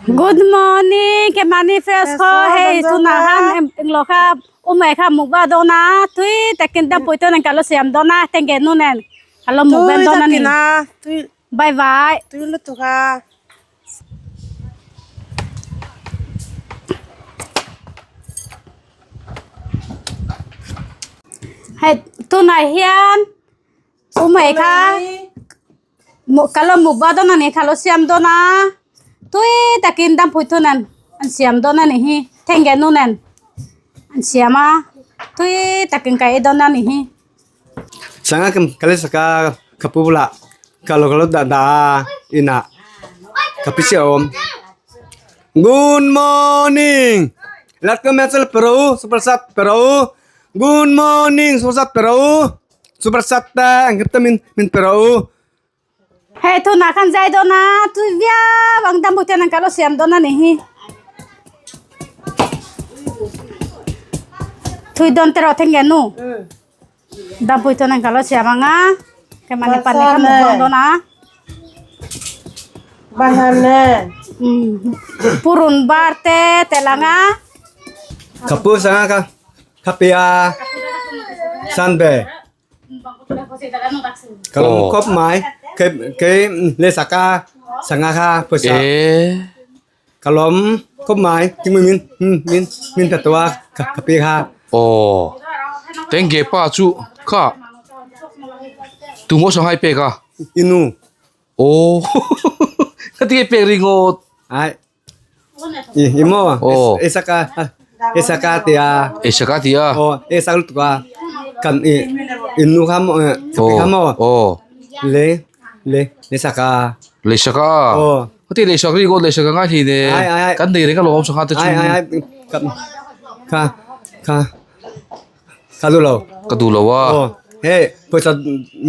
Good morning ke mani fresh kho hei tuna han englo kha umai kha mukba dona tui takin dam pui tunan kalo siam dona tenge nunen kalo mukba dona ni bye bye tui lutuk a. Hei tunah hian umei kha ka lo mukba dawn a ni kha lo siam dawn a tui takin dampui thun an an siam dawn a ni hi thengge nu nen an siam a tui takin ka ei dawn a ni hi. Sanga ka le saka ka pu bulah ka lo ka lo dah dah a inah ka pi chiah a awm. Good morning let ka message pe rawh u super sat pe rawh u good morning super sat pe rawh u super sat te ang te min min pe rawh u. Hei tunah khan zai dawn a tui viau ang dam pawh hian an kal a siam dawn a nih hi. Thui dawn te rawh theng nge nu. Dampui chuan an kal a siam ang a kemani pahnih kha hmuh dawn dawn a purun bar te tel ang a. Ka pu sanga ka ka pi a san ve ka lawm khawp mai kei kei le saka sanga kha pawisa ka lawm khawp mai tin min min min ta tua ka ka pi kha. Aw tengge pa chu kha tumaw sanghai pek a. I nu. Aw ka ti pek ringawt. Ai i i maw i saka i saka tia. I saka tia. Aw i sak lutuk a kan i i nu kha maw ka pi kha maw. Aw. Le le le saka. Le saka. Aw. Ka ti le sak ringawt le sak a ngai hlei ne. Ai ai ai. Kan nei reng alawm sangha te chu. Ai ai ai ka ka ka ka duh lo. Ka duh lo a. Aw hei pawisa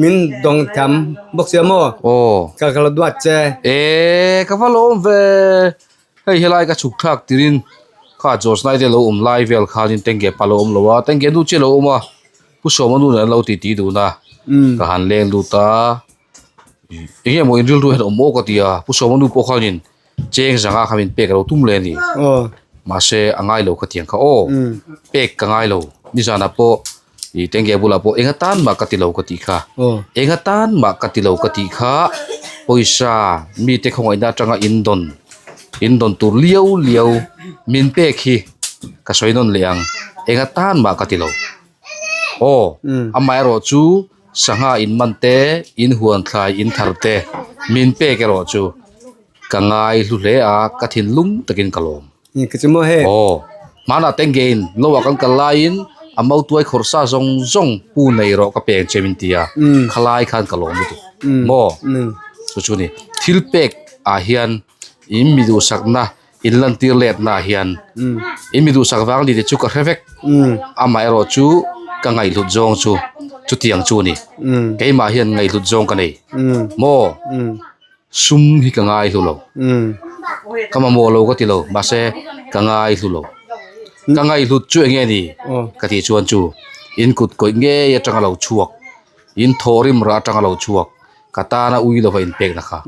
min dawng thiam bawk sia maw. Aw. Ka ka lo duat che. E ka va lawm ve. Hei helai ka chhuk thlak tirin kha George Nai te lo awm lai vel khanin tengge pa lo awm lo a tengge nu chiah lo awm a Pu Sawma nu nen an lo titi dun a ka han leng lut a. Eng nge maw in rilru hian awm aw ka ti a, Pu Sawma nu pawh khanin cheng zanga kha min pek a lo tum le a ni. Mahse a ngai lo khatiang kha aw, pek ka ngai lo. Nizanah pawh ih tengge bulah pawh enga tan mah ka ti lo ka tih kha, enga tan mah ka ti lo ka tih kha pawisa mite khawngaihna atanga in dawn in dawn tur liau liau min pek hi ka sawi nawn leh ang, enga tan mah ka ti lo. Aw, amaherawh chu Sangha in man te, in huan thlai in thar te min pek erawh chu ka ngai hlu hle a, ka thinlung takin ka lawm. Aw, hmanah te ngein lo ah kan kal laiin a mautuai khawrh sa zawng zawng pu nei rawh ka peng che min ti a, khalai khan ka lawm lutuk maw? Chu chu ni, thil pek ah hian in mi duhsakna in lantir letna ah hian in mi duhsak vang ni te chu ka hre vek amaherawh chu ka ngaihhlut zawng chu chutiang chu a ni keimah hian ngaihhlut zawng ka nei maw sum hi ka ngaihlu lo ka mamawh lo ka ti lo mahse ka ngaihlu lo ka ngaihhlut chu eng nge ni ka tih chuan chu in kut kawih ngei atanga lo chhuak in thawhrim rah atanga lo chhuak. Ka tana ui lova inpekna kha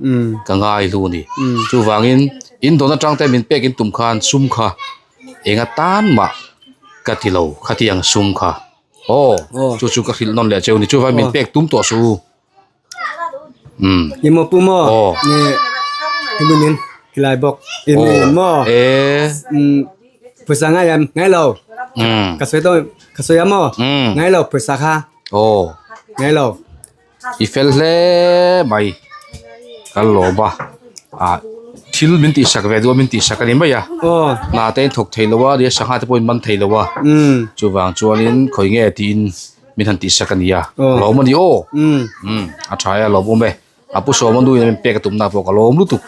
ka ngai hlu a ni. Chuvangin in dawn atang te min pek in tum khan sum kha enga tan mah ka ti lo khatiang sum kha. Aw chu chu ka hrilh nawn leh cheu a ni. Chuvangin min pek tum tawh suh u. Umm. Ni maw pu maw? Aw. Ni hmunin kilai bawk. I ni maw? E. Umm pawisa ngai em? Ngai lo. Umm. Ka sawi dawn ka sawi a maw? Umm. Ngai lo pawisa kha. Aw. Ngai lo. I fel hle mai kan lawm a ah thil min tihsak ve duh a min tihsak a ni mai a hna te in thawk thei lo a nia sangha te pawh in man thei lo a chuvang chuanin khawi nge tiin min han tihsak a ni a lawm a ni aw a tha e a lawm awm e a pu sawma nu in min pek a tumna pawh ka lawm lutuk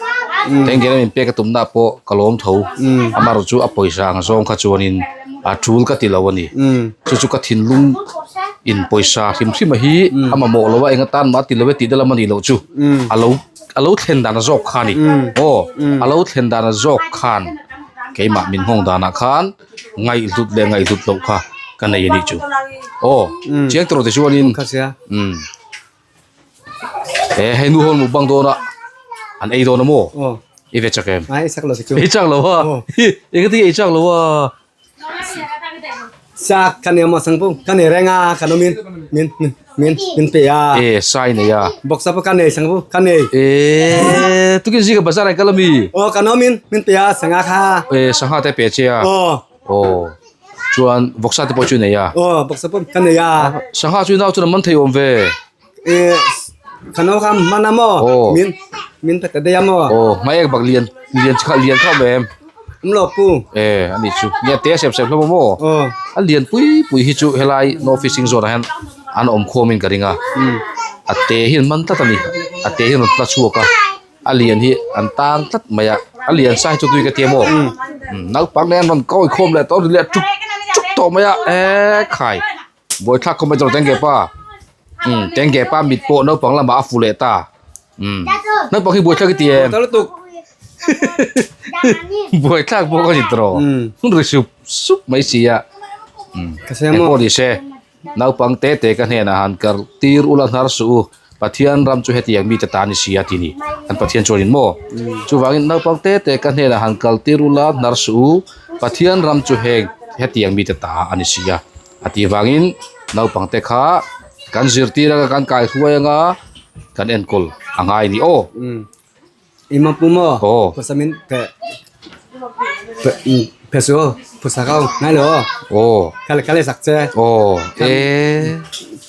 engkim a min pek a tumna pawh ka lawm tho amaherawhchu chu a pawisa ang zawng kha chuanin a tul ka ti lo a ni chu chu ka thinlung in pawisa hrim hrim a hi a mamawh lo a eng atan mah a ti lo e tih te lam a nih loh chu a lo a lo thlen dan a zawk kha a ni aw a lo thlen dan a zawk khan keimah min nghawng danah khan ngaihhlut leh ngaihhlut loh kha ka nei a nih chu aw chiang tawh tichuanin umm he hei nu ho mukbang dawn a an ei dawn a maw. I ve chak em? Ai chak lo chu. I chak lo a. Eng ti i chak lo a. Sa kan emaw sangpu kan nei reng a kan awmin min min min pe a. E sai nei a. Boxa pawh kan nei sangpu kan nei. E tukin zika bazar ai kal ami. Aw kan awmin min pe a sangha kha. E sangha te pe che a. Aw. Aw chuan boxa te pawh chu nei a. Aw boxa pawh kan nei a. Sangha chu nau chuan a man thei awm ve. E kan awm kha hman a maw min min pe ta daih a maw. Aw hmai ek bak lian lian kha lian kha awm em. Awm lo pu. E ani chu nia te sem sem hlawm a maw. Aw. A lian pui pui hi chu helai no fishing zone ah hian an awm khawm in ka ring a. A te hi an man tlat a ni a te hi an rawn tla chhuak a a lian hi an tang tlat mai a a lian sa hi chu tui ka tia maw naupang nen an rawn kawi khawm leh tawh a ri leh chuk chuk tawh mai a ekhai. Buaithlak khawp mai chuan Tengge pa umm Tengge pa mit pawh naupang lamah a fu leh ta umm naupang hi buaithlak i ti em buaithlak pawh ka ni tawh ri sup sup mai si a umm engpawh ni se naupang te te ka hnenah han kar tir ula hnar suh u Pathian ram chu hetiang mite ta ni si a ti ni an Pathian chuanin maw chuvangin naupang te te ka hnenah han kal tir ula hnar suh u Pathian ram chu heng hetiang mite ta a ni si a. A tih vangin naupang te kha kan zirtir anga kan kai hruai anga kan enkawl a ngai ni aw. I mapu maw? Aw. Phusa min pe pe pe su phusa kau ngai lo. Aw. Kale kale sak che. Aw. E.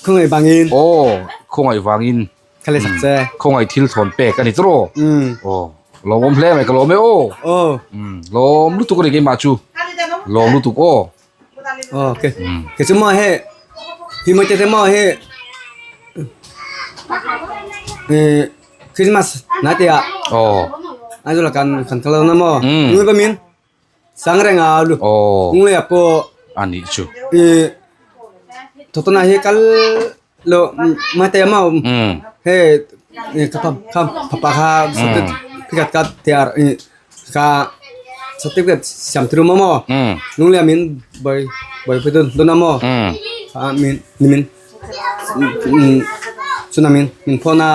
Khawngaih vangin. Aw. Khawngaih vangin. Kale sak che. Khawngaih thil thawn pek a ni tawh. Aw. Lawmawm hle mai ka lawm e aw. Aw. Lawm lutuk a ni keimah chu. Lawm lutuk aw. Aw ke ke chu maw he hi maw te maw he eh Christmas na te a aw ai la kan kan kalo na maw ngui ba min sang reng a lu aw ngui a po ani chu eh totona he kal lo ma te maw he ka pa ka papa kha certificate ka tiar ka certificate siam thru maw maw lunglia min bai bai pui dawn dawn a maw a min nimin chuna min min phone a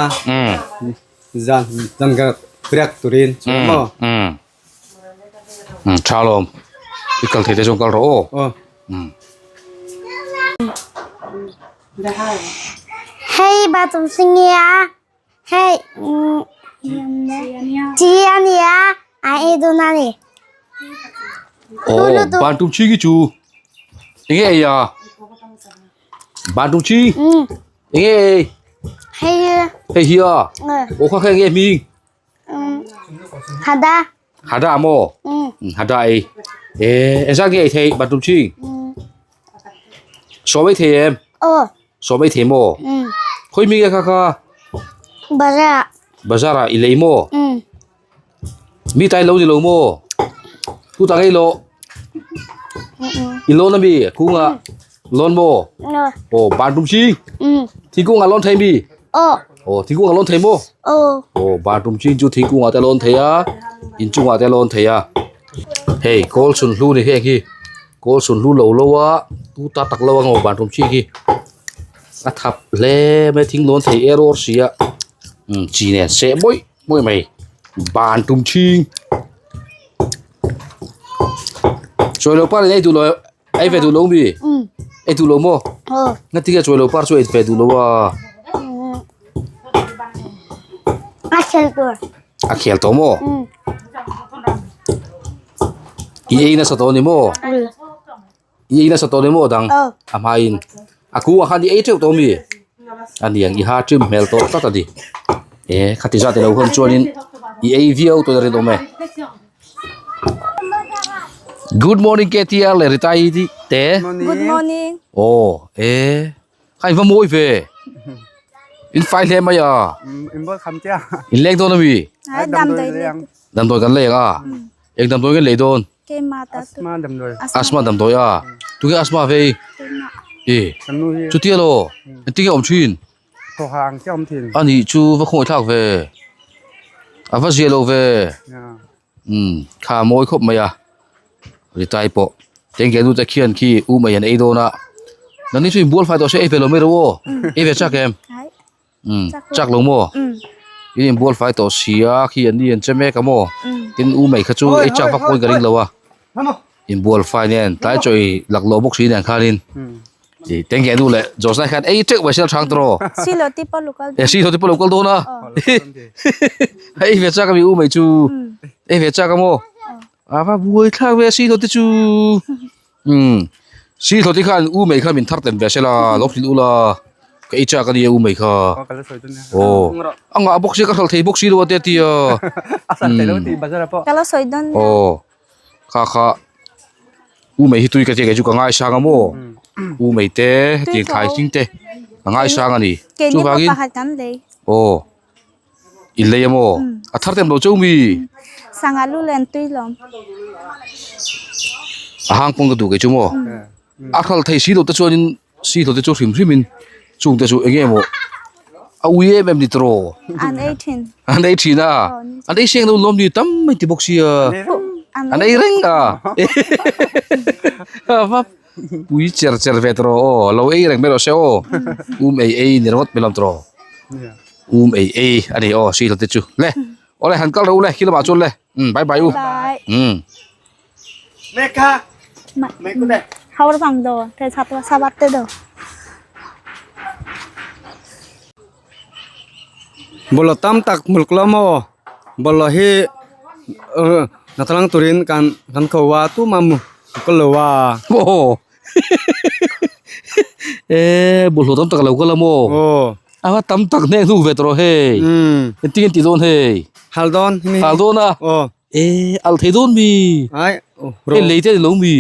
zan zan ka riak turin chu maw. Tha lawm i kal thei te chuan kal rawh aw. Aw. Hei bathroom singia hei chi ania a ei dawn a ni. Aw bathroom chhi chu enge ei a bathroom chhi enge ei Hei hei hi a aw kha kha enge hming. Hada. Hada maw? Hada ei. Eh, engzat nge ei thei bathroom chhing? Sawm ei thei em? Aw. Sawm ei thei maw? Khawi mi nge kha kha? Bazar. Bazar ah i lei maw? Mi tai lo ni lo maw? Tu ta ngei lo? I lawn ami kung ah lawn maw? Aw, bathroom chhing. Thingkung ah lawn thei mi? Aw. Aw thingkung a lawn thei maw? Aw. Aw bathroom chin chu thingkung ah te a lawn thei a inchung ah te a lawn thei a hei kawl chhun hlu ni heng hi kawl chhun hlu lo lo a tu ta tak lo ang aw bathroom chin hi a thap hle mai thing lawn thei er awr si a umm chi nen seh mawih mawih mai bathroom chhing chawi lo par in ei duh lo. Ei ve duh lo mi? Ei duh lo maw? Na tinge chawi lo par chu ei ve duh lo a? A khel tur. A khel tawh maw? I ei nasa tawh ni maw? I ei nasa tawh ni maw dang? A hmain. A kungah khan i ei teuh tawh mi? A niang i ha trim hmel tawh tlat a ni. E khati zat ilo hawn chuanin i ei viau tawh in a rinawm e. Good morning KTR leh Ritai te. Good morning. Aw e kha in va mawi ve. In fai hle mai a. In bawlh kham tia. In leng dawn ami? Ai damdawi leng. Damdawi kan leng a. Eng damdawi nge lei dawn? Keimah ta tu. Asma damdawi. Asma damdawi a. Tunge asma vei? Keimah. E. Chutia law. Engtin nge awm thin? Thawha ang chiah awm thin. A nih chu va khawngaih thlak ve. A va zia lo ve. Umm kha a mawi khawp mai a. Ritai pawh. Tengge nu te khian khi u mai an ei dawn a. Nangni chu inbual fai tawh se ei ve lo mai ro aw. Ei ve chak em? Umm chak lo maw? In inbual fai tawh sia khi an ni an che mek a maw tin u mai kha chu ei chak vak pawn ka ring lo a inbual fai nen tlai chaw ei laklawh bawk si nen khanin ih teng hian nu leh Josna hian ei teuh mai se chang tawh e si lo te pawh lo kal dawn a ei ve chak a mi u mai chu ei ve chak a maw a va buai thlak ve si lo te chu. Umm si hlawti khan u mei kha min thar tem ve se la lo hrilh ula ka ei chak ania u mei kha aw a ngah bawk sia ka hralh thei bawk si lo a te a tia aw kha kha u mei hi tui ka tia kei chu ka ngaisang a maw u mei te hetiang thlai hring te ka ngaisang a ni chuvangin aw. In lei a maw? A thar tem lo cheu mi? Sangha lu len tui lawm. A hang pawn ka duh kei chu maw? A hral thei si lo te chuanin si lo te chu hrim hrimin chung te chu eng nge maw a ui em em ni tawh? An ei thin. An ei thin a? An ei seng lo lawm ni tam mai ti bawk sia. An ei reng a. Va pui cher cher ve tawh aw lo ei reng mai rawh se aw. Um ei ei ni ringawt mai lawm tawh. Um ei ei a ni aw si te chu le awle han kal ro le khi lamah chuan le um bye bye u um meka me ku de khawar phang do te chatwa sabat te do bolo tam tak mulk lo maw bolo hi natlang turin kan kan ko wa tu ma mu ko lo wa aw e bawlhhlawh tam tak a lo kal a maw aw a va tam tak hnek hnuk ve tawh hei engtin nge tih dawn hei hal dawn hal dawn a aw e al thei dawn mi ai hei lei te a ni lo mi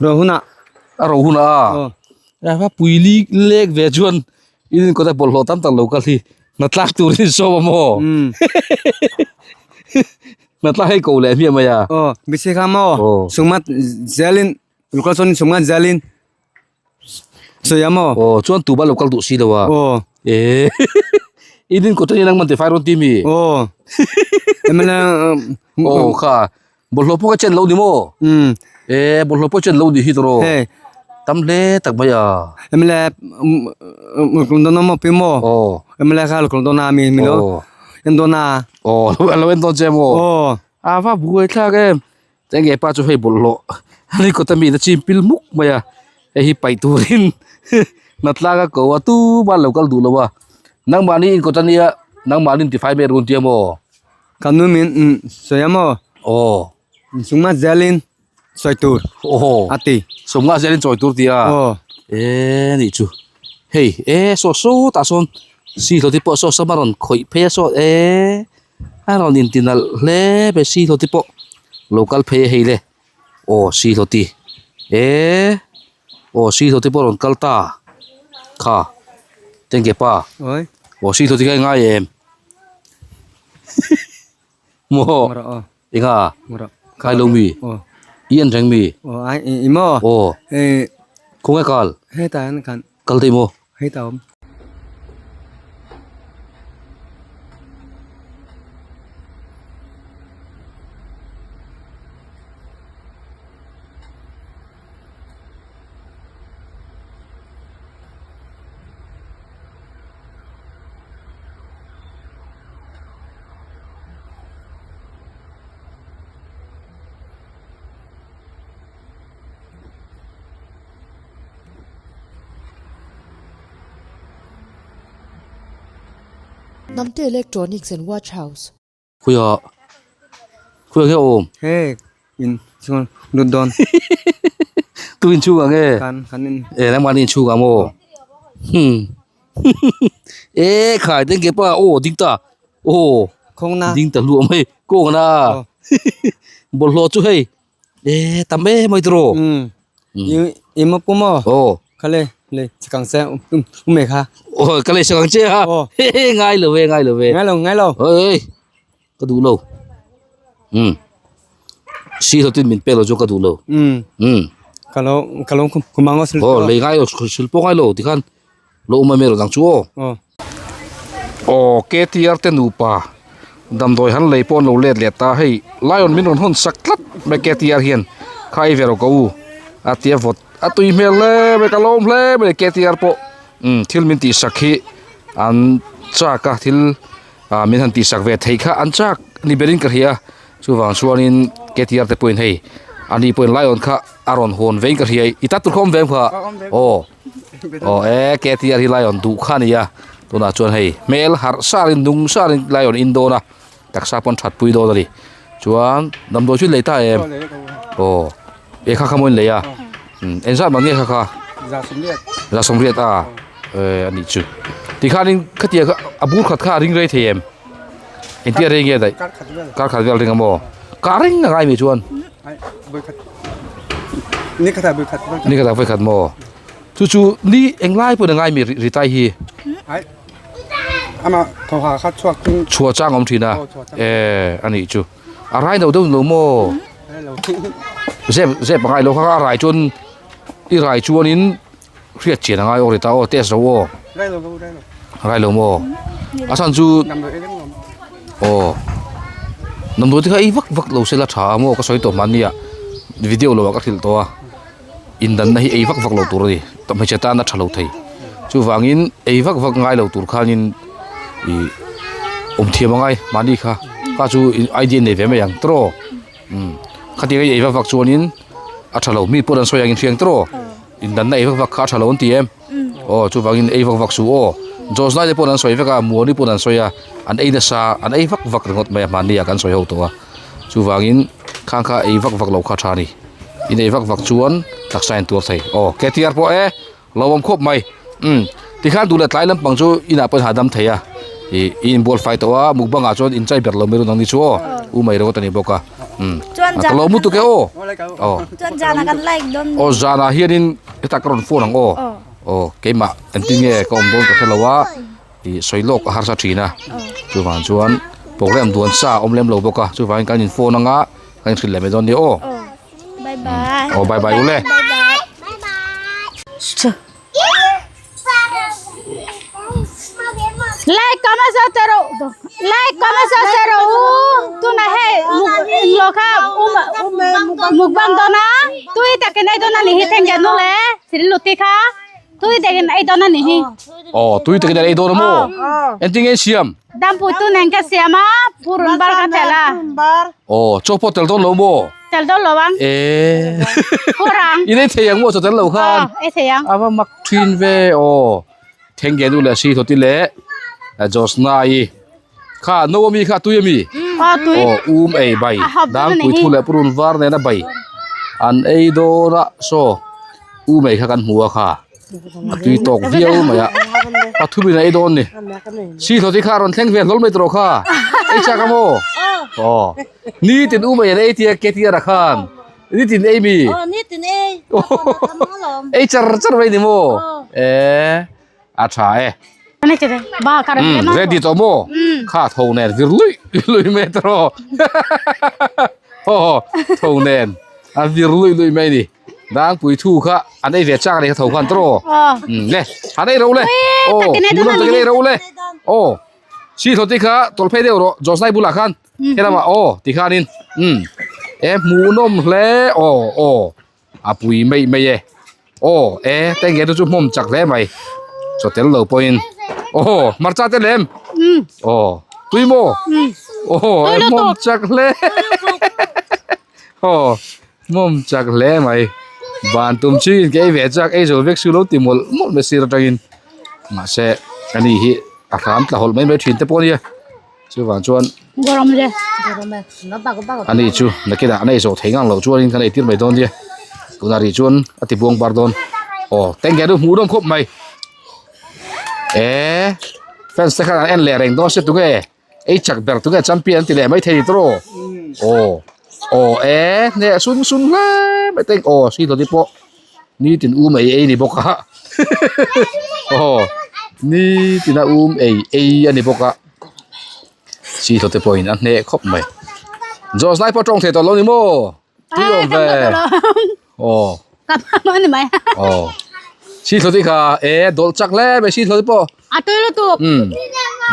ro hunah a ro hunah a va pui lik lek ve chuan in inkawt a bawlhhlawh tam tak lo kal hi hna tlak turin sawm a maw Hna hei ko leh hmiah mai a. Aw, bisi kha maw? Aw. Sungmat zelin, local chuan sungmat zelin sawi a maw? Aw, chuan tuba lo kal duh si lo a. Aw. E Idin kawt atangin nangman tifai rawn ti mi? Aw. Emela Aw kha, bawlhhlawh pawh ka chen lo ni maw? Um. E bawlhhlawh pawh chen lo ni hi tawh. Hei. Tam hle tak mai a. Emela lukhlum dawn a maw pi maw? Aw. Emela kha lukhlum dawn a mi mi lo. En dawn a. Aw a lo en dawn che maw? Aw. A va buai thlak em. Cheng nge pa chu hei bawlhhlawh ani kawt ami na chin pil muk mai a. Hei hi paih turin hna tlak a ko a tumah an lo kal duh lo a. Nangmahni in kawt ania nangmahni in tifai mai run tia maw? Ka nu min sawi a maw? Aw. Sungma zelin sawi tur Aw. a ti. Sungma zelin chawi tur tia. Aw. E nih chu. Hei e saw sawtah sawn si hlawti pawh saw sama rawn khawih phei a saw e a rawn inti nalh hle mai si hlawti pawh lo kal phei a hei le aw si hlawti e aw si hlawti pawh rawn kal ta kha tengge pa aw si hlawti kha i ngai em maw. Enga? Khai lo mi? I en reng mi? I maw? Aw. Khawnge kal? Heta hian khan. Kal daih maw? Heta awm. Namte Electronics and Watch House. Khuia khuia nge awm? Hei in chhung lut dawn. Tu in chhung ang e? Kan kan in. E nangmahni in chhung ang maw? Hmm. E khai teng ke pa aw ding ta. Aw Khawng na. Ding ta luah mai kawng na. Bawlhhlawh chu hei e tam em mai tiraw. Um. I i ma pu maw? Aw. Khale le chikang che um me kha. Aw ka le chikang che ha. Aw. Ngai lo ve ngai lo ve. Ngai lo ngai lo. Oi ka duh lo. Um. Si lo tin min pe lo chu ka duh lo. Um. Um. Ka lo ka lo kumang sil. Aw lei ngai lo sil pawh ngai lo tikhan Lo awm mai mai rawh dang chu aw. Aw KTR te nupa damdawi han lei pawh an lo let leh ta hei lion min rawn hawn sak tlat mai KTR hian khai ve rawh ka u a tia vawt a tui hmel hle mai ka lawm hle mai KTR pawh umm thil min tih sak hi an. chak a thil ah min han tihsak ve theih kha an chak ni berin ka hria chuvang chuanin ktr te pawhin hei ani pawhin lion kha a rawn hawn vein ka hria i ta tur kha awm ve em kha aw aw e ktr hi lion duh kha a ni a tunah chuan hei hmel harh sarin nung sarin lion in dawn a taksa pawn that pui dawn a ni chuan damdawi chu lei ta em aw e kha kha maw in lei a engzat mah nge kha kha za sawmriat a eh a nih chu tikhanin khatiang kha a bur khat kha a ring rei thei em engtia rei nge daih kar khat vel ring a maw kar reng a ngai mi chuan ni khat ah vawikhat maw chu chu ni englai pawhin a ngai mi ri tai hi. Chhuah chang awm thin a eh a nih chu a rai lo deuh lo maw zep zep a ngai lo kha a rai chuan i rai chuanin hriat chian a ngai aw ri ta aw test ro aw rai lo maw a chhan chu aw damdawi te kha ei vak vak lo se la tha a maw ka sawi tawh hmanni ah video lo ah ka hrilh tawh a. Indanna hi ei vak vak lo tur a ni hmeichhe tan a tha lo thei chuvangin ei vak vak ngai lo tur khanin ih awm thiam a ngai mahni kha kha chu idea nei ve mai ang tawh umm khatiang a ei vak vak chuanin a tha lo mi pawh an sawi ang in hriang tawh indanna ei vak vak kha a tha lo an ti em aw chuvangin ei vak vak suh aw George lai te pawh an sawi vek a Muani pawh an sawi a an ei nasa an ei vak vak ringawt mai a mahni ah kan sawi ho tawh a chuvangin khang kha ei vak vak lo kha tha a ni. I nei vak vak chuan taksa in tuar thei. Aw KTR pawh e lo awm khawp mai. Umm tikhan duh leh tlai lampang chu inah pawh in hahdam thei a. Ih i inbual fai tawh a mukbang ah chuan inchai ber lo mai run ang ni chu aw. U mai ringawt a ni bawk a. Umm ka lo mu tuk e aw. Aw. Chuan zanah kan like dawn. Aw zanah hianin hetah ka rawn phone ang aw. Aw keimah engtin nge ka awm dawn ka hre lo a. Ih sawi lawk a harsa thin a. Chuvang chuan program duan sa a awm lem lo bawk a chuvangin kan in phone anga. Kan hrilh leh mai dawn nia aw. Bye bye. Aw bye bye ule. Like comment share ro. Like comment share ro. Tu na he lo kha mukbang dona. Tui takin ei dona ni hi theng ge nu le. Thil luti kha. Tui takin ei dona ni hi. Aw tui takin ei dawn a maw? Engtin nge siam? Dampui tu nen ka siam a, purun bar ka tel a. Aw, chaw pawh tel dawn lo maw? Tel dawn lo ang. E. Purang. In ei thei ang maw chaw tel lo khan? Aw, ei thei ang. A va mak thin ve aw. Thengge nu leh si thawti leh Josna-i kha no ami kha tui ami? Aw tui. Aw um ei bai. Dangpui thu leh purun var nena bai an ei dawn a saw um ei kha kan hmu a kha. A tui tawk viau mai a pathumin a ei dawn ni si hlawti kha a rawn thleng ve hlawl mai tawh kha ei chak a maw aw nitin u mai an ei tia KTR ah khan nitin ei mi ei char char mai ni maw eh a tha e ready tawh maw kha tho nen vir lui lui mai tawh aw tho nen a vir lui lui mai ni. Dangpui thu kha an ei ve chak a ni kha tho khan tawh aw. Umm le han ei ro le. Aw hmuhnawm takin ei ro le. Aw si thlawti kha tawlh phei deuh rawh Josnai bulah khan helamah aw ti khanin umm e hmuhnawm hle aw aw a pui mai mai e aw e tenge te chu hmawm chak hle mai chaw tel lo pawhin aw hmarcha te lem aw tui maw aw e hmawm chak hle Aw hmawm chak hle mai van tum chiin ka ei ve chak ei zo vek su lo ti mawlh mawlh mai sir atangin mahse ani hi a hram tla hawlh mai mai thin te pawh a nia chuvang chuan ani chu nakinah an ei zawh thei ngang loh chuanin kan ei tir mai dawn nia tunah rih chuan a ti buang bar dawn aw tengge chu hmuh nawm khawp mai eh fans te khan an en leh reng dawn se tunge. Ei chak ber tunge champion an ti leh mai thei tawh aw aw e hneh sun sun hle mai te aw si hlawti pawh nitin um ei ei a ni bawk a aw nitin a um ei ei a ni bawk a si hlawti pawhin a hneh khawp mai Josh lai pawh tawng thei tawh lo ni maw tui awm ve aw aw si hlawti kha e dawlh chak hle mai si hlawti pawh. A tui lutuk. Umm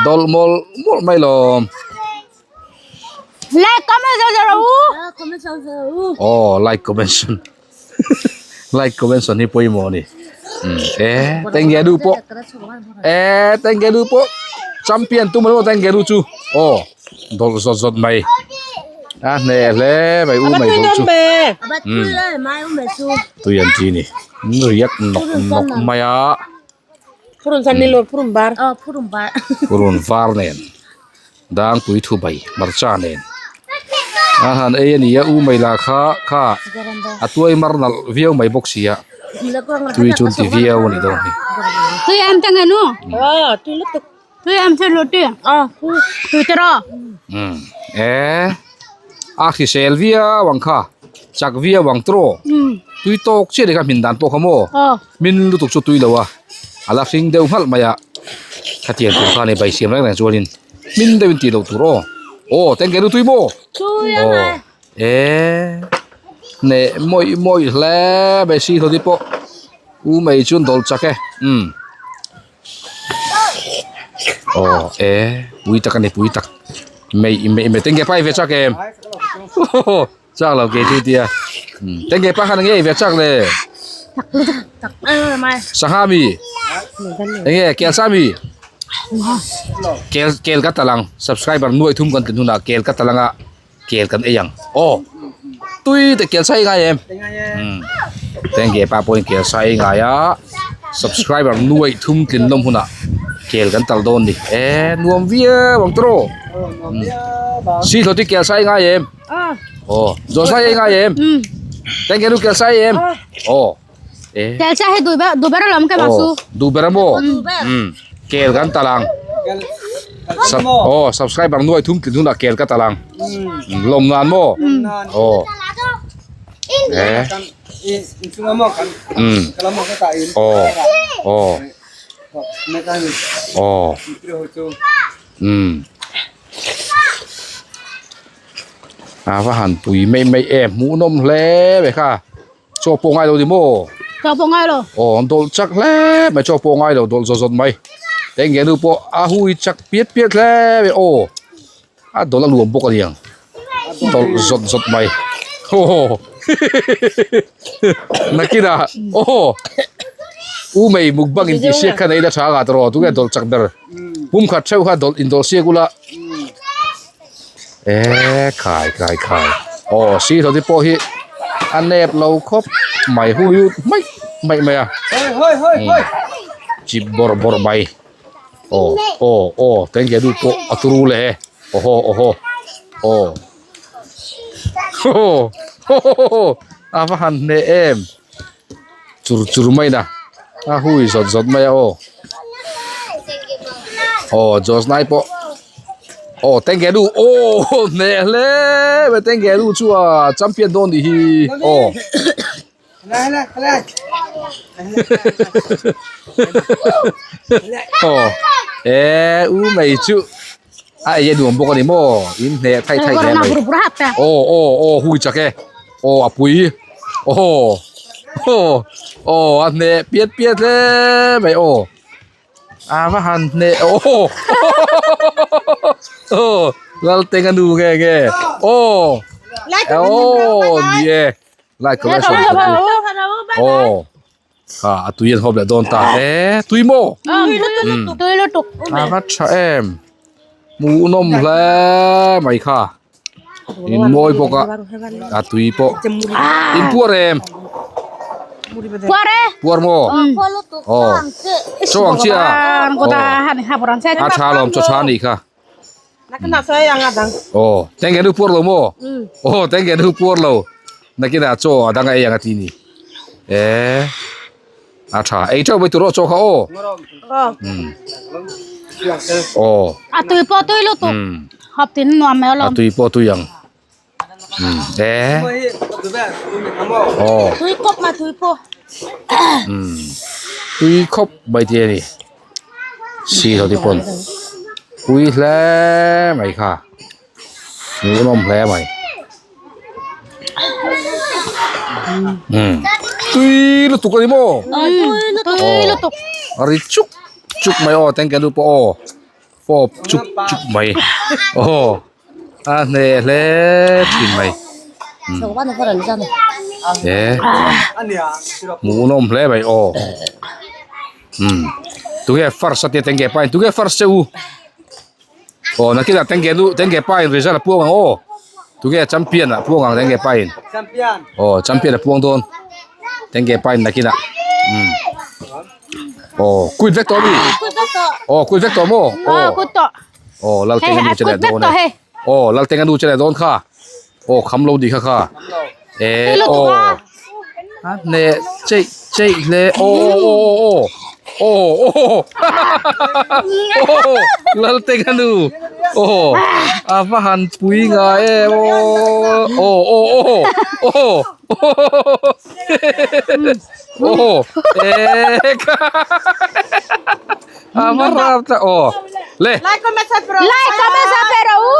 dawlh mawlh mawlh mai lawm. Like comment zo zo rawh u. Aw like comment son like comment son hi pawimawh a ni. Umm e tengge nu pawh e tengge nu pawh. Champion tum emaw tengge nu chu aw dawlh zawt zawt mai a hneh hle mai u mai bawk chu tui an ti ni riak nawk nawk mai a purun var nen dangpui thu bai hmarcha nen a han ei a ni a u mai lah kha kha a tuai mar nalh viau mai bawk si a tui chu an ti viau a nih dawn hi. Tui em tengge nu. Tui em chu lu ti. Tui te rawh. Um e a hrisel viau ang kha chak viau ang tawh tui tawk chiah ni kha hmin dan pawh kha maw hmin lutuk chu tui lo a a la hring deuh nghalh mai a khatiang tur kha ni bai siam reng reng chuanin hmin deuhin tih loh tur aw aw tengke nu tui maw aw e hneh mawih mawih hle mai si hlawti pawh u mai chuan dawl chak e um. Aw e pui tak a ni pui tak mei mei mei tengge pa i ve chak em chak lo ke chu tia tengge pa khan nge i ve chak le sangha mi enge kel sa mi kel kel ka talang subscriber nuai thum kan tin hunah kel ka talanga kel kan ei ang aw tui te kel sa ei ngai em tengge pa pawhin kel sa ei ngai a subscriber nuaih thum tlin lawm hunah kel kan tal dawn ni e nuam viau ang tawh si hlawh te kel sa ei ngai em aw zawh sa ei ngai em tengge nu kel sa ei em aw e kel sa hi duh ber duh ber alawm ke masu duh ber amaw kel kan tal ang aw subscriber nuai thum tlin hunah kel ka tal ang lawm nan maw aw e aw aw aw a va han pui mai mai em hmuhnawm hle mai kha. Chaw pawh ngai lo ni maw? Chaw pawh ngai lo. Aw an dawlh chak hle mai chaw pawh ngai lo dawlh zawt zawt mai. Tengge nu pawh a hui chak piat piat hle mai aw a dawlh a luam bawk a niang dawlh zawt zawt mai aw nakinah aw u mei mukbang in tih siak khan ei la tha anga tawh tunge dawlh chak ber pum khat theuh kha dawlh in dawlh siak ula E khai khai khai aw si hlawti pawh hi a nep lo khawp mai hui ut mai mai mai a chip bawrh bawrh mai aw aw aw tengge nu pawh a turu leh e aw haw aw haw aw haw haw a va han hneh em chur chur mai na a hui zawt zawt mai a aw aw Josnai pawh aw tengge nu aw hneh hle mai tengge nu chu a champion dawn nih hi aw aw e u mai chu a ei a nuam bawk a ni maw in hneh thai thai hle mai aw aw aw hui chak e aw a pui aw aw aw a hneh piat piat hle mai aw a va han hneh aw aw Laltenga nu nge nge aw aw ni e like ka aw. Kha a tui an hawp leh dawn ta e tui maw tui lutuk a va tha em hmuhnawm hle mai kha in mawi bawk a a tui pawh in puar em puar e puar maw aw chaw ang chiah a tha lawm chaw tha anih kha Aw tengge nu puar lo maw aw tengge nu puar lo nakinah chaw a dang a ei ang a ti ni e a tha ei teuh mai tur aw chaw kha aw aw a tui pawh tui lutuk hap tin nuam mai alawm a tui pawh tui ang e aw tui khawp mai tui pawh tui khawp mai te a ni. Si ho te pawn pui hle mai kha hmuhnawm hle mai umm tui lutuk a ni maw tui lutuk a ri chuk chuk mai aw tengke nu pawh aw fawp chuk chuk mai aw a hneh hle thin mai e hmuhnawm hle mai aw. Umm tunge first a tia tengge pa in tunge first che u. Aw nakinah tengge nu tengge pa in result a puang ang aw tunge champion a puang ang tengge pa in Champion. Aw champion a puang dawn tengge pa in nakinah umm aw quit vek tawh ami aw quit vek tawh maw Aw quit tawh. Aw Laltenga nu che leh dawn e aw Laltenga nu che leh dawn kha aw kham lo ni kha kha e aw a hneh cheih cheih hle aw aw aw aw aw aw Laltenga nu aw a va han pui ngai em aw aw aw aw aw e kha a va rap ta aw le Like comment subscribe rawh u.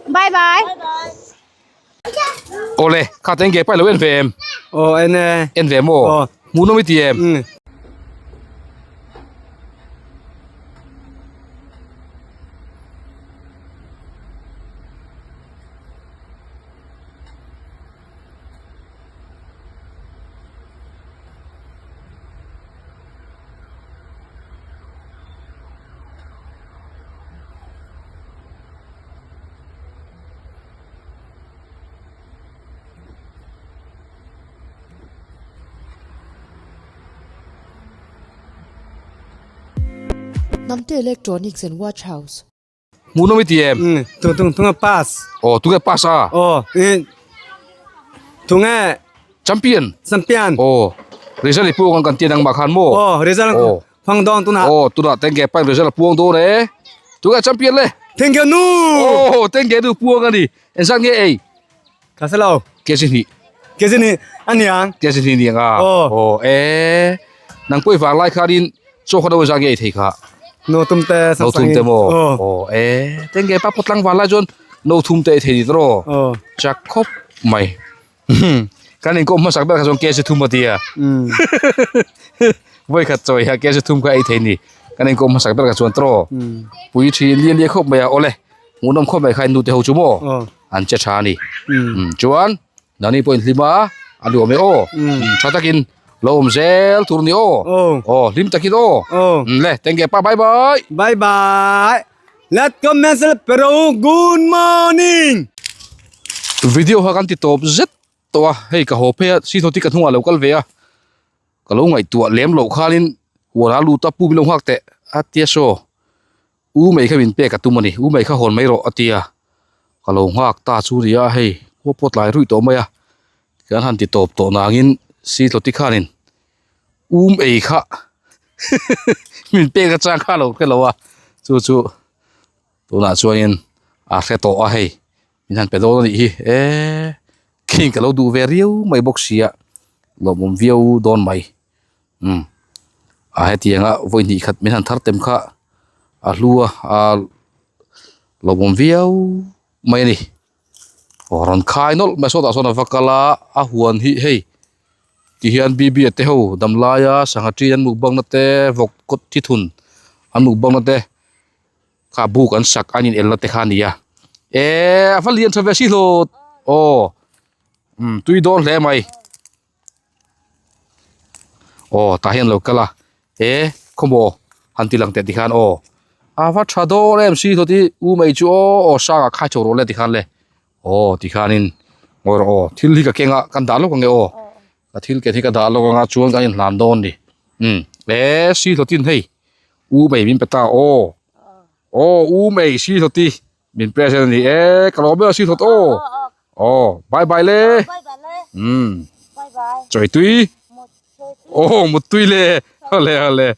Bye bye. Awle kha te nge pai lo en ve em? Aw en e. En ve maw? Aw. Hmuhnawm i ti em? Umm. Hnamte Electronics and Watch House. Hmuhnawm i ti em? Umm, tung tung tunge pass. Aw, tunge pass a? Aw, tunge Champion. Champion. Aw, result i puang ang kan ti nangmah khan maw? Aw, result Aw. Phang dawn tunah. Aw, tunah tengge pain result a puang dawn e. Tunge champion le. Tengge nu. Aw, tengge nu puang a ni. Engzat nge ei? Ka hre lo. Kg hnih. Kg hnih a niang. Kg hnih niang a. Aw. Aw, e. Nang pawh i vang lai khanin chaw kha no engzat nge ei thei kha? No thum te. No thum te maw? Aw. Aw, e. Tengge pa pawh tlangval lai chuan no thum te ei thei ni tawh. Aw. Chak khawp mai. Kan inkawm hmasak ber kha chuan kg thum a tia. Vawi khat chawi hian kg thum kha ei thei ni. Kan inkawm hmasak ber kha chuan tawh pui thin lian lian khawp mai a awle. Hmuhnawm khawp mai kha in nute ho chu maw an che tha a ni. Chuan nangni pawh inhlim a a nuam e aw. Tha takin lo awm zel tur ni aw. Aw hlim takin aw. Le tengge pa bye bye. Bye bye. Let comment pero good morning. Video kha kan ti tawp zet tawh a, hei ka haw phei a si thawti ka hnungah lo kal ve a, ka lo ngaihtuah lem loh khanin huan a lut a pu min lo nghak teh a tia saw u mai kha min pek a tum a ni, u mai kha hawn mai rawh a tia, ka lo nghak ta chu nia hei khua pawh tlai ruih tawh mai a, kan han ti tawp tawh nangin si thawti khanin um ei kha min pek atang kha lo hre lo a chu chu tunah chuanin a hre tawh a hei min han pe dawn a nih hi e khing ka lo duh ve riau mai bawk sia lawmawm viau dawn mai umm a hetianga vawi hnih khat min han thar tem kha a hlu a a lawmawm viau mai a ni. Aw rawn khai nawlh mai sawtah sawn a va kal a a huan hi hei ti hian B B a te ho damlaia sangha ṭi an mukbang na te vawk kawt thi thun an mukbang na te kha buk an sak an in el na te kha a ni a eee a va lian ṭha ve si hlawt aw umm tui dawn hle mai. Aw tah hian lo kal a e khawmaw han ti lang teh tikhan aw a va tha dawn em si thawt hi u mai chu aw aw sanga khai chho rawh le tikhan le aw tikhanin ngawi rawh aw thil hi ka keng a kan dah lawk ang e aw ka thil ken hi ka dah lawk ang a chuan kan inhlan dawn ni umm e si thawtin hei u mai min pe ta aw aw u mai si thawti Min present a ni e, ka lawm ber a si thawt aw. Aw, bye bye le. Umm. Chawi tui. Aw, mut tui le. Awle awle.